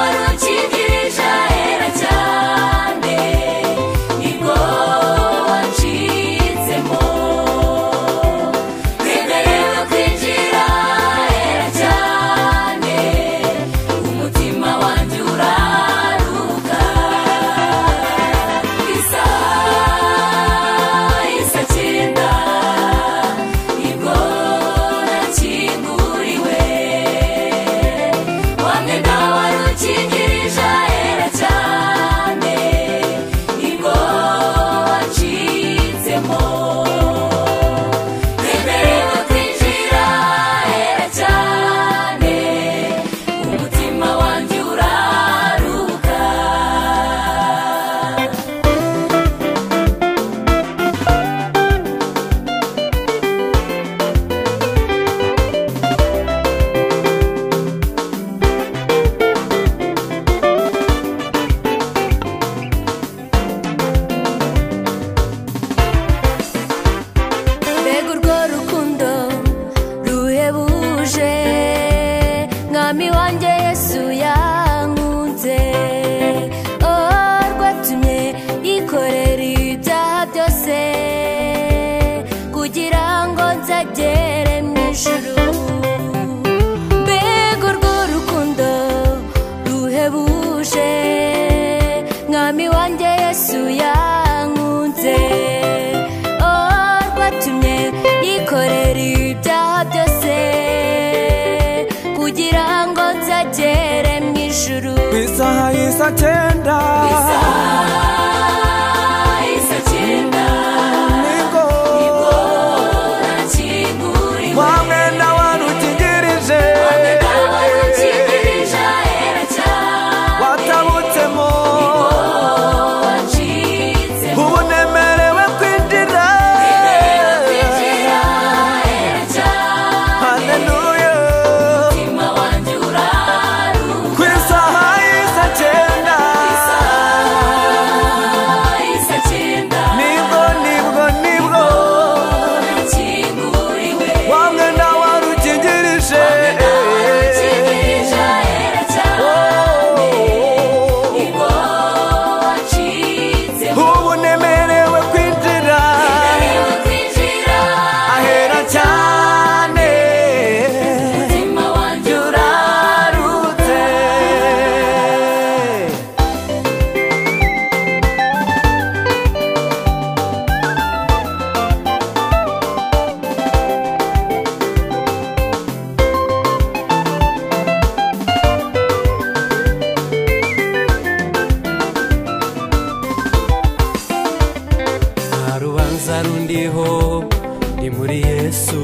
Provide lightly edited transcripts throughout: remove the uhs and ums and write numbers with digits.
wari ukingirije ahera cyane, nibwo wacitsemo. Nemerewe kwinjira ahera cyane, umutima wanjye uraruhuka. Isaha isa cyenda, nibwo nakinguriwe. Wa mwenda wari ukingirije ahera cyane, nibwo wacitsemo. Nemerewe kwinjira ahera cyane, umutima wanjye uraruhuka. Mbega urwo rukundo ruhebuje, mwami wanjye Yesu yankunze. Oh, rwatumye yikorera ibyaha byose, kugira ngo nzagere mu ijuru. Mbega urwo rukundo ruhebuje, mwami wanjye Yesu yankunze. Oh, rwatumye yikorera ibyaha byose, kugira ngo nzagere mu ijuru. Ku isaha y'isa cyenda, Isaha isa cyenda, nibwo nibwo nakinguriwe. wa mwenda wari ukingirije Wa mwenda wari ukingirije ahera cyane, watabutsemo, nibwo wacitsemo. ubu nemerewe kwinjira. Nemerewe kwinjira ahera cyane, Haleluya. umutima wanjye uraruhuka. Ku isaha y'isa cyenda, Isaha isa cyenda, nibwo nibwo nibwo nakinguriwe. wa mwenda wari ukingirije. Ukingirije ahera cyane, nibwo wacitsemo. Ubu nemerewe kwinjira Nemerewe kwinjira ahera cyane, umutima wanjye urarutse. Nta rubanza rundiho, ndi muri Yesu,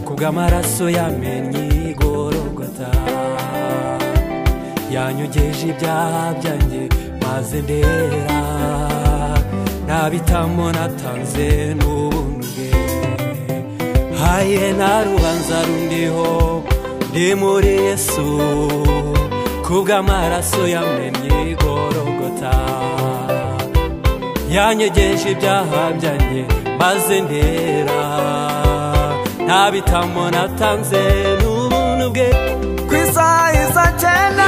kubw'amaraso yamennye i Golgotha. Yanyogeje ibyaha byanjye maze ndera, nta bitamo natanze n'ubuntu bwe. Haye, nta rubanza rundiho, ndi muri Yesu, kubw'amaraso yamennye i Golgotha. Yanyegeje ibyaha byanjye maze ndera, nta bitamo natanze n'ubuntu bwe. Ku isaha y'isa cyenda,